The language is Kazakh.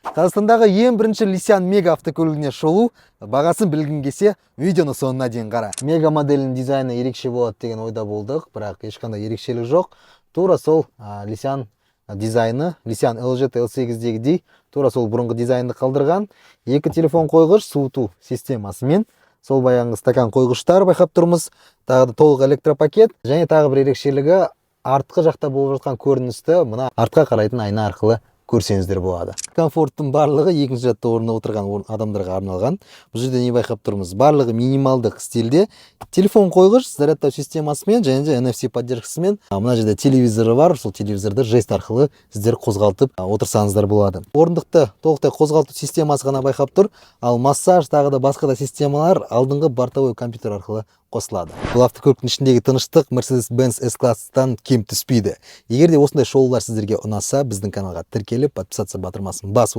Қазақстандағы ең бірінші Лисян Мега автокөлігіне шолу. Бағасын білгің келсе, видеоны соңына дейін қара. Мега моделінің дизайны ерекше болады деген ойда болдық, бірақ ешқандай ерекшелік жоқ. Тура сол Лисян дизайны, Лисян L7, L8-дегідей тура сол бұрынғы дизайнды қалдырған. Екі телефон қойғыш, суыту системасымен сол баяғы стакан қойғыштар байқап тұрмыз. Тағы да толық электропакет және тағы бір ерекшелігі, артқы жақта болып жатқан көріністі мына артқа қарайтын айна арқылы көрсеңіздер болады. Комфорттың барлығы екінші рядта орнына отырған адамдарға арналған. Бұл жерде не байқап тұрмыз? Барлығы минималдық стильде: телефон қойғыш, зарядтау системасымен және де NFC поддержкасымен. Мына жерде телевизоры бар, сол телевизорды жест арқылы сіздер қозғалтып отырсаңыздар болады. Орындықты толықтай қозғалту системасы ғана байқап тұр, ал массаж, тағы да басқа да системалар алдыңғы бортовой компьютер арқылы қосылады. Бұл автокөліктің ішіндегі тыныштық Mercedes-Benz S-класстан кем түспейді. Егер де осындай шолулар сіздерге ұнаса, біздің каналға тіркеліп, подписаться батырмасын басып